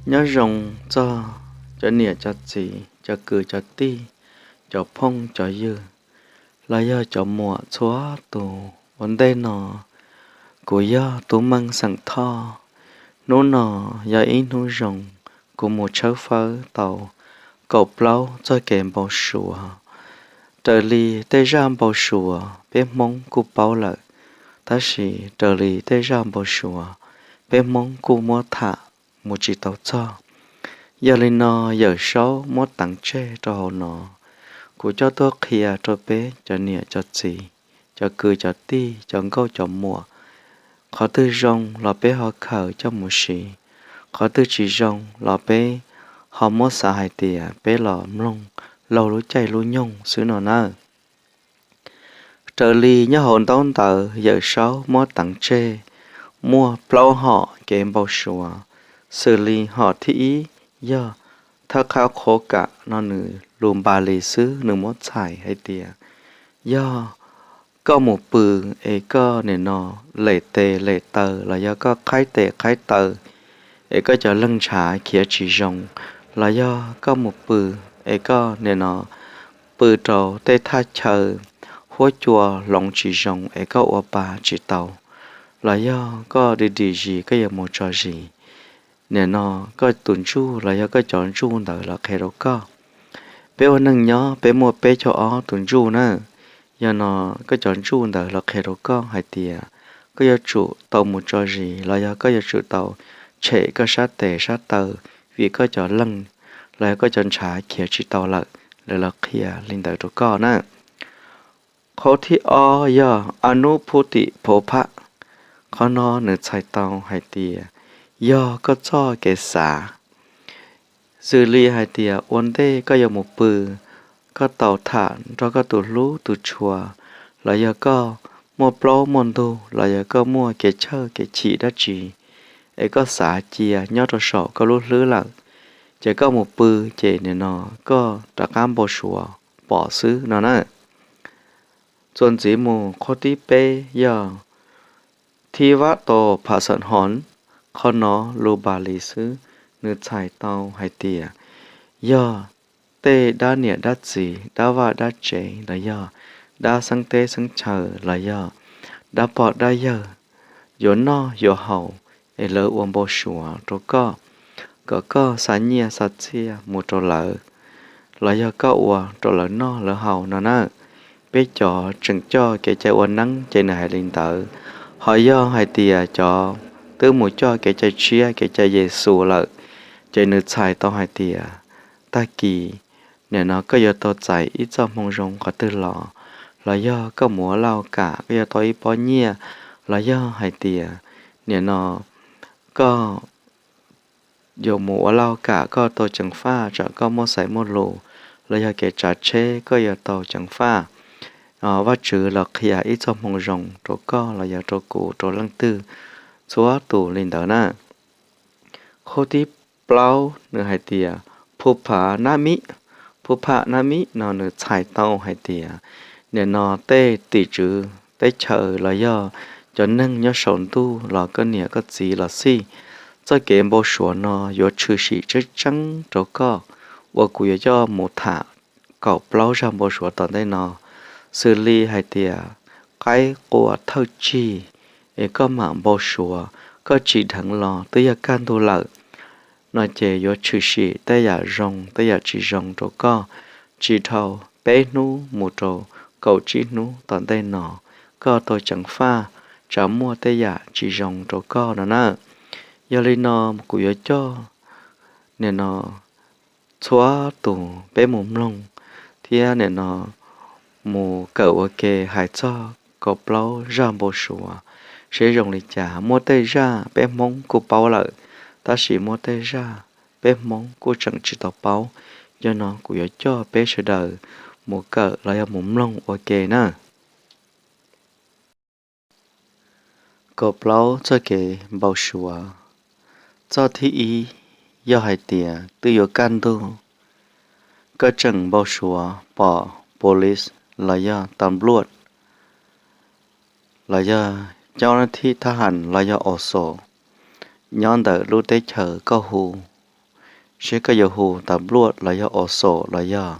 Nyob zoo txog cov niam cov txiv, cov kwv cov tij, cov phooj cov ywg, los yog cov muam txhua tus. Ua ntej no kuv yog Tub Meej xeem Thoj. Hnub no yog ib hnub zoo, kuv mus tshawb fawb tau kaum plaub txoj kev npau suav. Raws li tej zaj npau suav peb Hmoob kuj paub lawm, tab sis raws li tej zaj npau suav peb Hmoob kuj muab tham mus tsis tau txog. Yog li no Yawm Saub muab teev tseg rau hauv no, kuv coj tuaj qhia rau peb cov niam cov txiv, cov kwv cov tij, cov nkauj cov muam. Qhov twg zoo los peb ho khaws coj mus siv, qhov twg tsis zoo los peb ho muab xav hais tias peb los mloog laug lub caij lub nyoog xwb no nawb. Raws li nyob hauv ntaub ntawv Yawm Saub muab teev tseg, muaj plaub hom kev npau suav, xws li hom thib ib yog thawj qhab qhuab kam no nws lus Npali xwb nws muab txhais hais tias yog koj mus pw es koj nim no lem tes lem taw los yog koj qhaib tes qhaib taw es koj cov leeg ntshav khiav tsis zoo, los yog koj mus pw es koj nim no pw rau tej thaj chaw huab cua hloov tsis zoo es koj ua pa tsis tau, los yog koj dim dim zis koj yuav mus tso zis, nim no koj tus ntsuj los yog koj cov ntsuj ntawd los qhia rau koj. Peb ua neej nyob peb muaj peb caug ob tus ntsuj na. Yog no koj cov ntsuj ntawd los qhia rau koj hais tias koj yuav tsum tau mus tso zis los yog koj yuav tsum tau tshem koj sab tes sab taw vim koj cov leeg los yog koj cov ntshav khiav tsis tau lawm, lawv los qhia li ntawd rau koj na. Qhov thib ob yog Anubhuti Phophaj. Qhov no nws txhais tau hais tias yog koj txoj kev xav. Xws li hais tias ua ntej koj yuav mus pw, koj tau tham nrog koj tus hlub tus tshua, los yog koj muaj plaub muaj ntug los yog koj muaj kev tshawj kev chim dab tsi es koj xav cia nyob rau saum koj lub hlwb lawm, ces koj mus pw, ces nim no koj rov qab npau suav pom xwb no na. Txuas ntxiv mus qhov thib peb yog Thib Vaj Tos Phas Xas Hos. Qhov no lus Npali xwb nws txhais tau hais tias yog tej dab niam dab txiv, dab vaj dab tsev los yog dab xeeb teb xeeb chaw los yog dab pog dab yawg yuav noj yuav haus es lawv ua npau suav rau koj, kom koj xa nyiaj xa txiaj mus rau lawv los yog koj ua rau lawv noj lawv haus no na. Peb cov tseem coj kev cai ua neeb ces nws hais li ntawd. Ho yog hais tias cov twb mus coj kev cai tshiab kev cai Yexus lawm, ces nws txhais tau hais tias tag kis nim no koj yuav tau txais ib txoj hmoo zoo qhov twg los, los yog koj mus ua laj kam koj yuav tau ib pob nyiaj, los yog hais tias nim no koj yuav mus ua laj kam koj tau ceev faj tsam koj muaj xaiv muaj lus, los yog kev tsav tsheb koj yuav tau ceev faj. Vajtswv los qhia ib txoj hmoo zoo rau koj los yog rau kuv rau leej twg txhua tus li ntawd na. Qhov thib plaub nws hais tias Phu Phas Nab Mib. Phu Phas Nab Mib no nws txhais tau hais tias nim no tej tim tswv teb chaws los yog cov neeg nyob saum ntuj los koj niam koj txiv los xij, txoj kev npau suav no yuav tshwm sim tseeb tseeb rau koj, uas kuv yuav coj mus tham kaum plaub zaj npau suav tom ntej no, xws li hais tias qaib qua thawj tsig es koj mam npau suav, koj tsim dheev los twb yog kaj ntug lawm no ces yuav tshwm sim tej yam zoo tej yam tsis zoo rau koj tsis dhau peb hnub mus rau kaum tsib hnub tom ntej no, koj tau ceev faj tsam muaj tej yam tsis zoo rau koj no na. Yog li no kuv yuav coj nim no txhua tus peb mus mloog thiab nim no mus kawm ua ke hais txog kaum plaub zaj npau suav seb zoo li cas. Muaj tej zaj peb Hmoob kuj paub lawm, tab sis muaj tej zaj peb Hmoob kuj tseem tsis tau paub. Yog no kuv yuav coj peb sawv daws mus kawm los yog mus mloog ua ke na. Kaum plaub txoj kev npau suav. Txoj thib ib, yog hais tias twb yuav kaj ntug, koj tseem npau suav pom police los yog ta npluaj los yog cov thib thab ham los yog aus xos nyob ntawm lub teb chaws koj hu seb koj yuav hu tas npluaj los yog o xos los yog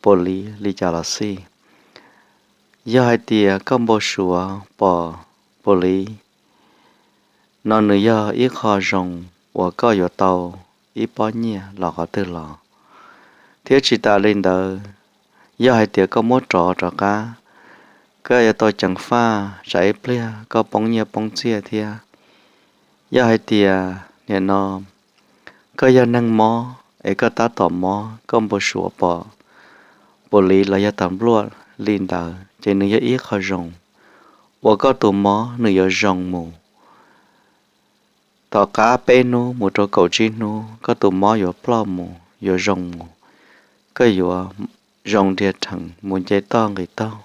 pos liv li cas los xij. Yog hais tias koj npau suav pom pos liv no nws yog ib qho zoo uas koj yuav tau ib pob nyiaj los qhov twg los. Thiab tsis tas li ntawd, yog hais tias koj muab rov rov qab, koj yuav tau ceev faj tsam ib pliag koj poob nyiaj poob txiaj thiab. Yog hais tias nim no koj yog neeg mob es koj tab tom mob, koj npau suav pom pos liv los yog tas npluaj li ntawd ces nws yog ib qho zoo uas koj tus mob nws yuav zoo mus. Tom qab peb hnub mus rau kaum tsib hnub koj tus mob yuav ploj mus yuav zoo mus, koj yuav zoo nriag rhees mus nce toj nqis taug,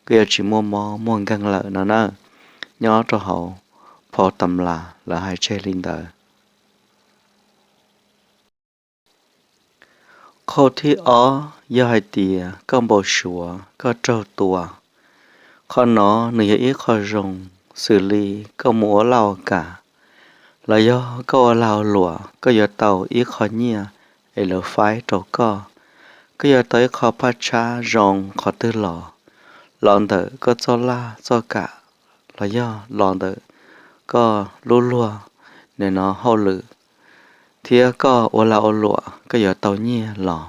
koj yuav tsis muaj mob muaj nkeeg lawm no na. Nyob rau hauv phau tam las lawv hais tseg li ntawd. Qhov thib ob yog hais tias koj npau suav koj raug tua. Qhov no nws yog ib qho zoo, xws li koj mus ua laj ua kam los yog koj ua lag ua luam, koj yuav tau ib qho nyiaj es lawv faib rau koj. Koj yuav tau ib qho phaj tshab zoo qhov twg los, los ntawm koj txoj laj txoj kam los yog los ntawm koj lub luag nim no hauj lwm thiab koj ua lag ua luam koj yuav tau nyiaj los.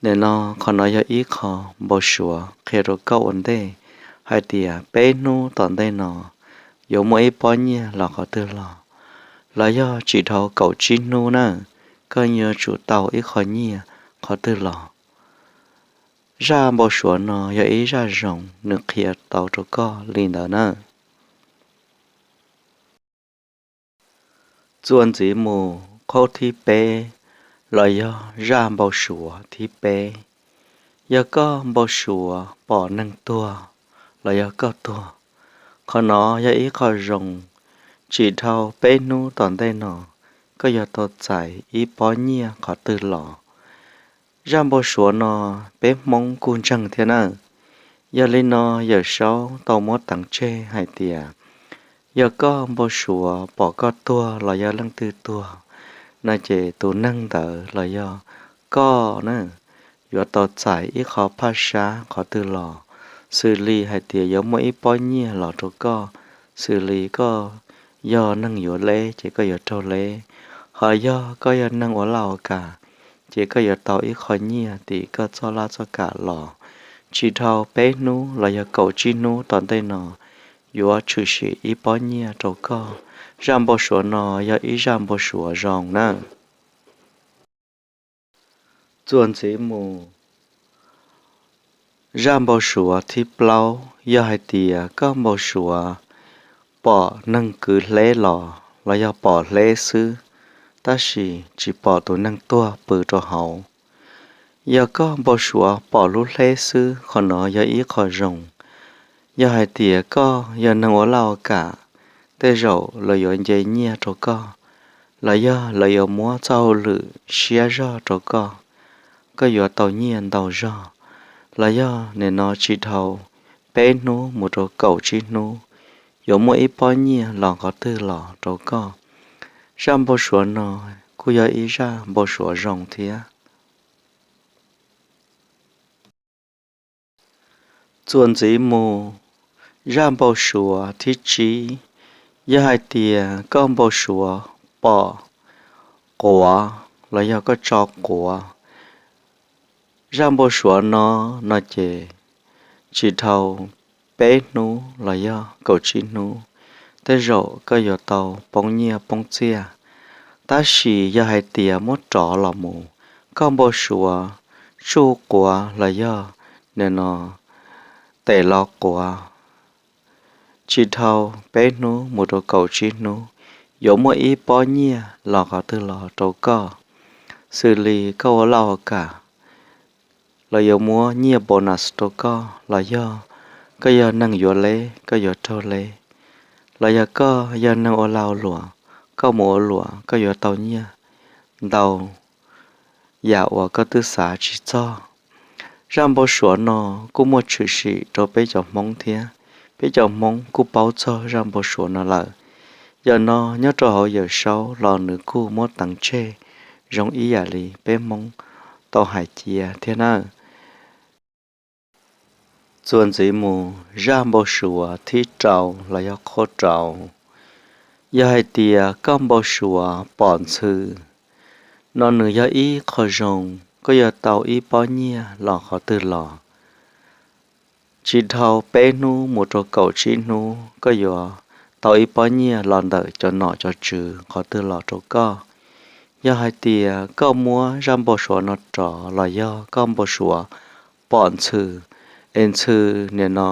Nim no qhov no yog ib qho npau suav qhia rau koj ua ntej hais tias peb hnub tom ntej no yuav muaj ib pob nyiaj los qhov twg los, los yog tsis dhau kaum tsib hnub na, koj yuav tsum tau ib qho nyiaj qhov twg los. Zaj npau suav no yog ib zaj zoo, nws qhia tau rau koj li ntawd na. Txuas ntxiv mus qhov thib peb los yog zaj npau suav thib peb. Yog koj npau suav pom neeg tuag los yog koj tuag, qhov no yog ib qho zoo. Tsis dhau peb hnub tom ntej no, koj yuav tau txais ib pob nyiaj qhov twg los. Zaj npau suav no peb Hmoob kuj ntseeg thiab na. Yog li no Yawm Saub tau muab teev tseg hais tias, yog koj npau suav pom koj tuag los yog leej twg tuag no ces tus neeg ntawd los yog koj na, yuav tau txais ib qho phaj sab qhov twg los, xws li hais tias yuav muaj ib pob nyiaj los rau koj, xws li koj yog neeg yuav leb ces koj yuav raug leb, ho yog koj yog neeg ua laj ua kam ces koj yuav tau ib qho nyiaj tim koj txoj laj txoj kam los. Tsis dhau peb hnub los yog kaum tsib hnub tom ntej no yuav tshwm sim ib pob nyiaj rau koj. Zaj npau suav no yog ib zaj npau suav zoo na. Txuas ntxiv mus, zaj npau suav thib plaub yog hais tias koj npau suav pom neeg kwv hleb los los yog pom hleb xwb, tab sis tsis pom tus neeg tuag pw rau hauv. Yog koj npau suav pom lub hleb xwb, qhov no yog ib qho zoo. Yog hais tias koj yog neeg ua laj ua kam, tej zaum lawv yuav nce nyiaj rau koj, los yog lawv yuav muab txoj hauj lwm siab zog rau koj, koj yuav tau nyiaj ntau zog. Los yog nim no tsis dhau peb hnub mus rau kaum tsib hnub, yuav muaj ib pob nyiaj los qhov twg los rau koj. Zaj npau suav no kuj yog ib zaj npau suav zoo thiab. Txuas ntxiv mus, zaj npau suav thib tsib, yog hais tias koj npau suav pom quav los yog koj tso quav. Zaj npau suav no, no ces tsis dhau peb hnub los yog kaum tsib hnub, tej zaum koj yuav tau poob nyiaj poob txiaj. Tab sis yog hais tias muab rov los mus, koj npau suav tsuj quav los yog nim no tes los quav, tsis dhau peb hnub mus rau kaum tsib hnub, yuav muaj ib pob nyiaj los qhov twg los rau koj, xws li koj ua laj ua kam, lawv yuav muab nyiaj bonus rau koj, los yog koj yog neeg yuav leb, koj yuav raug leb, los yog koj yog neeg ua lag ua luam, koj mus ua luam koj yuav tau nyiaj ntau yam uas koj twb xav tsis txog. Zaj npau suav no kuj muaj tshwm sim rau peb cov Hmoob thiab, peb cov Hmoob kuj paub txog zaj npau suav no lawm. Yam no nyob rau hauv Yawm Saub los nws kuj muab teev tseg zoo ib yam li peb Hmoob tau hais cia thiab nawb. Txuas ntxiv mus, zaj npau suav thib rau los yog qhua rau, yog hais tias koj npau suav pom ntxhw no nws yog ib qho zoo, koj yuav tau ib pob nyiaj los qhov twg los. Tsis dhau peb hnub mus rau kaum tsib hnub koj yuav tau ib pob nyiaj los ntawm cov nom cov tswv qhov twg los rau koj. Yog hais tias koj muab zaj npau suav no rov los yog koj npau suav pom ntxhw, es ntxhw nim no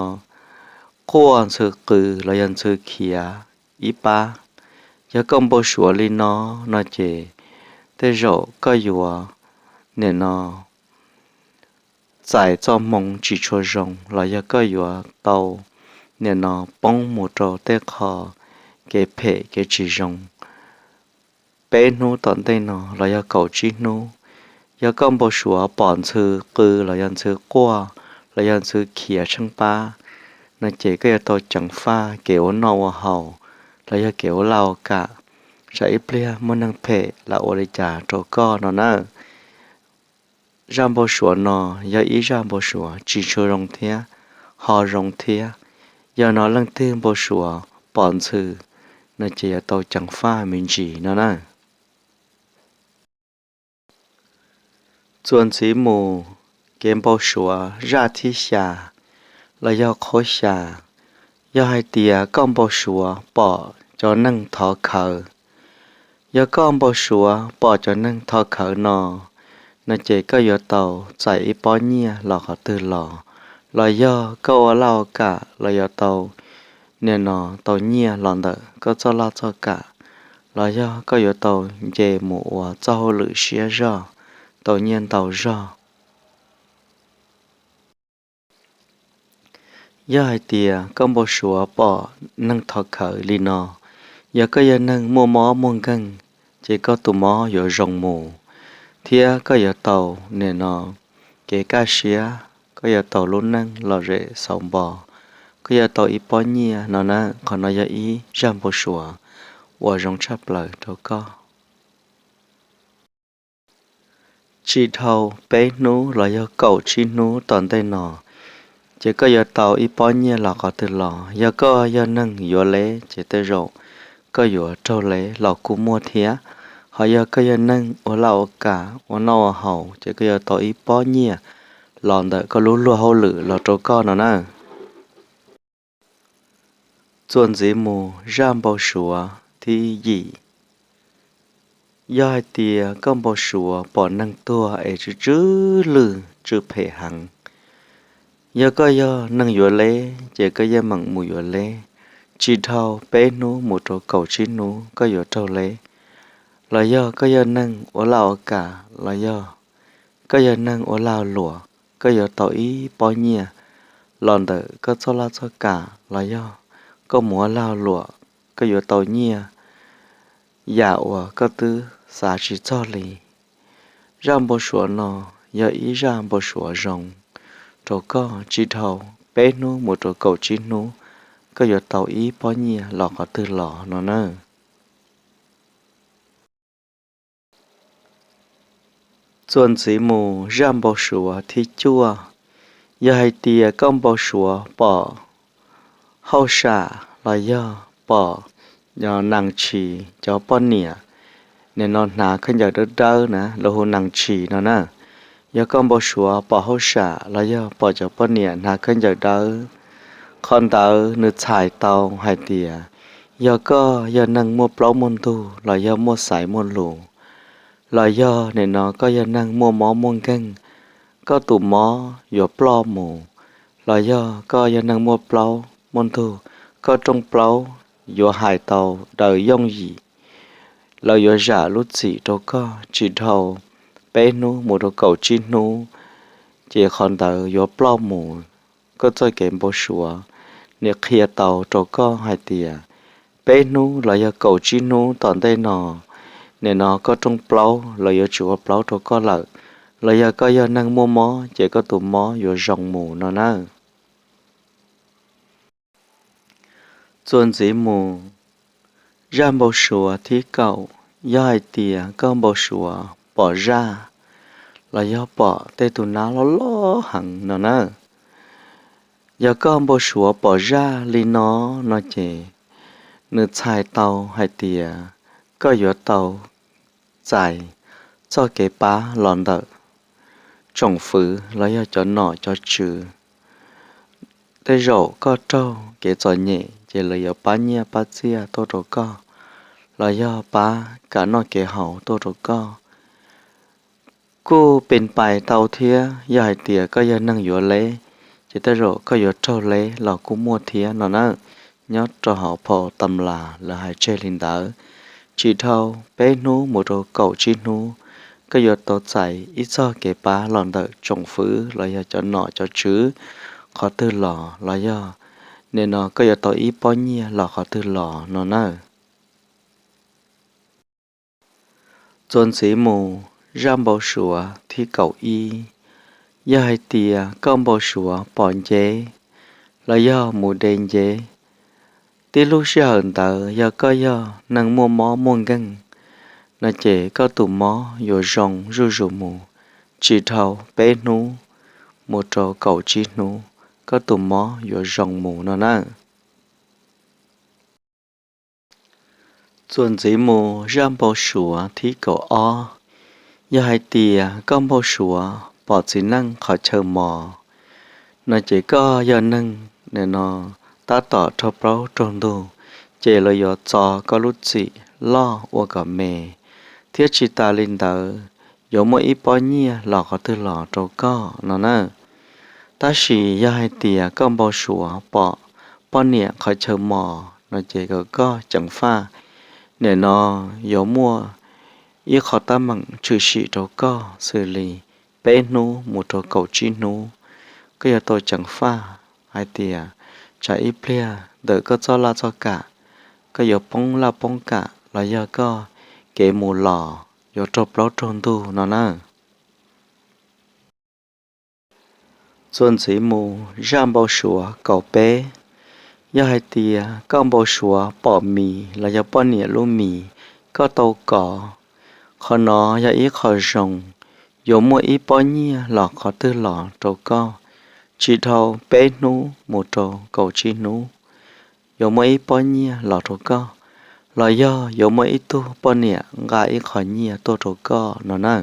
quaj ntxhw qw los yog ntxhw khiav ib pab, yog koj npau suav li no no ces tej zaum koj yuav nim no txais txoj hmoo tsis tshua zoo los yog koj yuav tau nim no poob mus rau tej qho kev phem kev tsis zoo peb hnub tom ntej no los yog kaum tsib hnub. Yog koj npau suav pom ntxhw qw los yog ntxhw quaj los yog ntxhw khiav tsheej pab no ces koj yuav tau ceev faj kev ua noj ua haus los yog kev ua laj ua kam, tsam ib pliag muaj neeg phem los ua li cas rau koj no nawb. Zaj npau suav no yog ib zaj npau suav tsis tshua zoo thiab ho zoo thiab. Yog no leej twg npau suav pom ntxhw no ces yuav tau ceev faj me ntsis no nawb. Txuas ntxiv mus, kev npau suav zaj thib xya los yog qhua xya, yog hais tias koj npau suav pom cov neeg thov khawv. Yog koj npau suav pom cov neeg thov khawv no no ces koj yuav tau txais ib pob nyiaj los qhov twg los, los yog koj ua laj ua kam los yuav tau nim no tau nyiaj los ntawm koj txoj laj txoj kam, los yog koj yuav tau nce mus ua txoj hauj lwm siab zog, tau nyiaj ntau zog. Yog hais tias koj npau suav pom neeg thov khawv li no, yog koj yog neeg muaj mob muaj nkeeg, ces koj tus mob yuav zoo mus, thiab koj yuav tau nim no kev kaj siab, koj yuav tau lub neej lom zem xauv npo, koj yuav tau ib pob nyiaj no na. Qhov no yog ib zaj npau suav uas zoo tshaj plaws rau koj. Tsis dhau peb hnub los yog kaum tsib hnub tom ntej no, ces koj yuav tau ib pob nyiaj los qhov twg los. Yog koj yog neeg yuav leb ces tej zaum koj yuav raug leb los kuj muaj thiab. Ho yog koj yog neeg ua laj ua kam ua noj ua haus ces koj yuav tau ib pob nyiaj los ntawm koj lub luag hauj lwm los rau koj no na. Txuas ntxiv mus zaj npau suav thib yim. Yog hais tias koj npau suav pom neeg tuag es tsw tsw lwj tsw phem heev, yog koj yog neeg yuav leb ces koj yeej meem mus yuav leb, tsis dhau peb hnub mus rau kaum tsib hnub koj yuav raug leb. Los yog koj yog neeg ua laj ua kam, los yog koj yog neeg ua lag luam, koj yuav tau ib pob nyiaj los ntawm koj txoj laj txoj kam, los yog koj mus ua lag luam, koj yuav tau nyiaj yam uas koj twb xav tsis txog li. Zaj npau suav no yog ib zaj npau suav zoo rau koj, tsis dhau peb hnub mus rau kaum tsib hnub koj yuav tau ib pob nyiaj los qhov twg los no na. Txuas ntxiv mus zaj npau suav thib cuaj. Yog hais tias koj npau suav pom hauj sam los yog pom nees tshis cov poj niam nim no hnav khaub ncaws dawb dawb na, lawv hu nees tshis no na. Yog koj npau suav pom hauj sam los yog pom cov poj niam hnav khaub ncaws dawb, qhov ntawd nws txhais tau hais tias yog koj yog neeg muaj plaub muaj ntug los yog muaj xaiv muaj lus, los yog nim no koj yog neeg muaj mob muaj nkeeg, koj tus mob yuav ploj mus, los yog koj yog neeg muaj plaub muaj ntug, koj rooj plaub yuav hais tau daws yooj yim, lawv yuav zam lub txim rau koj tsis dhau peb hnub mus rau kaum tsib hnub, ces qhov ntawd yuav ploj mus. Koj txoj kev npau suav nim qhia tau rau koj hais tias peb hnub los yog kaum tsib hnub tom ntej no, nim no koj rooj plaub lawv yuav tsis ua plaub rau koj lawm, los yog koj yog neeg muaj mob ces koj tus mob yuav zoo mus no na. Txuas ntxiv mus, zaj npau suav thib kaum, yog hais tias koj npau suav pom zaj los yog pom tej tus nab loj loj heev no na. Yog koj npau suav pom zaj li no, no ces nws txhais tau hais tias koj yuav tau txais txoj kev pab los ntawm tsoom fwv los yog cov nom cov tswv. Tej zaum koj raug kev txom nyem ces lawv yuav pab nyiaj pab txiaj tuaj rau koj, los yog pab kev noj kev haus tuaj rau koj. Kuj pes pais tau thiab, yog hais tias koj yog neeg yuav leb, ces tej zaum koj yuav raug leb los kuj muaj thiab no na. Nyob rau hauv phau tam las lawv hais tseg li ntawd, tsis dhau peb hnub mus rau kaum tsib hnub, koj yuav tau txais ib txoj kev pab los ntawm tsoom fwv los yog cov nom cov tswv qhov twg los, los yog nim no koj yuav tau ib pob nyiaj los qhov twg los no na. Txuas ntxiv mus, zaj npau suav thib kaum ib, yog hais tias koj npau suav pom nceb los yog mus de nceb, tib lub sij hawm ntawd yog koj yog neeg muaj mob muaj nkeeg no ces koj tus mob yuav zoo zuj zus mus, tsis dhau peb hnub mus rau kaum tsib hnub, koj tus mob yuav zoo mus no na. Txuas ntxiv mus, zaj npau suav thib kaum ob, yog hais tias koj npau suav pom txiv neej qhov chaw mos no ces koj yog neeg nim no tab tom raug plaub raug ntug, ces lawv yuav txo koj lub txim loj ua kom me, thiab tsis tas li ntawd, yuav muaj ib pob nyiaj los qhov twg los rau koj no na. Tab sis yog hais tias koj npau suav pom poj niam qhov chaw mos no ces kom koj ceev faj, nim no yuav muaj ib qho teeb meem tshwm sim rau koj xws li peb hnub mus rau kaum tsib hnub. Koj yuav tau ceev faj hais tias tsam ib pliag ntawm koj txoj laj txoj kam, koj yuav poob laj poob kam los yog koj kev mus los yuav raug plaub raug ntug no na. Txuas ntxiv mus, zaj npau suav kaum peb, yog hais tias koj npau suav pom mis los yog poj niam lub mis koj tau kov, qhov no yog ib qho zoo, yuav muaj ib pob nyiaj los qhov twg los rau koj, tsis dhau peb hnub mus rau kaum tsib hnub, yuav muaj ib pob nyiaj los rau koj, los yog yuav muaj ib tug poj niam nqa ib qho nyiaj tuaj rau koj no na.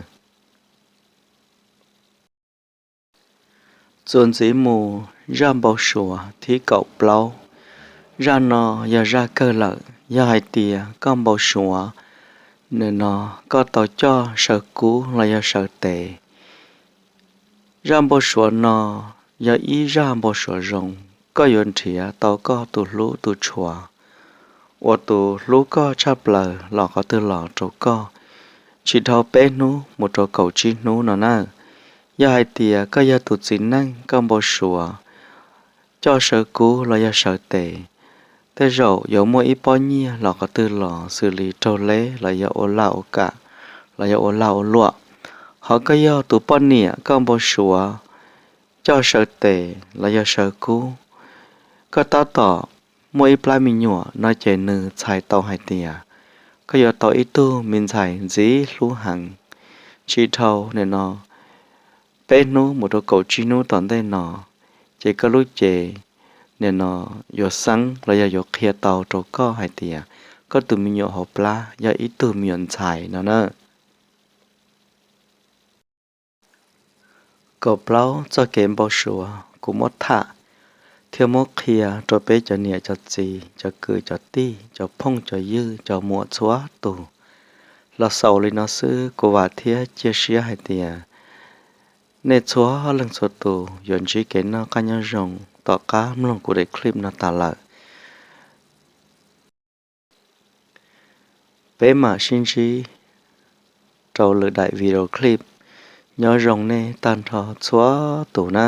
Txuas ntxiv mus, zaj npau suav thib kaum plaub. Zaj no yog zaj kawg lawm, yog hais tias koj npau suav, nim no koj tau coj saw kub los yog saw tes. Zaj npau suav no yog ib zaj npau suav zoo, koj yuav nrhiav tau koj tus hlub tus tshua uas tus hlub koj tshaj plaws los qhov twg los rau koj, tsis dhau peb hnub mus rau kaum tsib hnub no na. Yog hais tias koj yog tus txiv neej koj npau suav coj saw kub los yog saw tes, tej zaum yuav muaj ib pob nyiaj los qhov twg los xws li raug leb los yog ua lag ua kam los yog ua lag ua luam. Ho koj yog tus poj niam koj npau suav coj saw tes los yog saw kub, koj tab tom muaj ib plab me nyuam no ces nws txhais tau hais tias koj yuav tau ib tug me ntxhais ntxiv hlub heev, tsis dhau nim no peb hnub mus rau kaum tsib hnub tom ntej no, ces koj lub cev nim no yuav xeeb los yog yuav qhia tau rau koj hais tias koj tus me nyuam hauv plab yog ib tug me nyuam ntxhais no na. Kaum plaub txoj kev npau suav kuv muab tham thiab muab qhia rau peb cov niam cov txiv, cov kwv cov tij, cov phooj cov ywg, cov muam txhua tus los xaus li no xwb. Kuv vam thiab cia siab hais tias nej txhua leej txhua tus yuav ntsib kev noj qab nyob zoo tom qab mloog kuv daim clip no tas lawm. Peb mam sib ntsib rau lwm daim video clip. Nyob zoo nej tag nrho txhua tus na.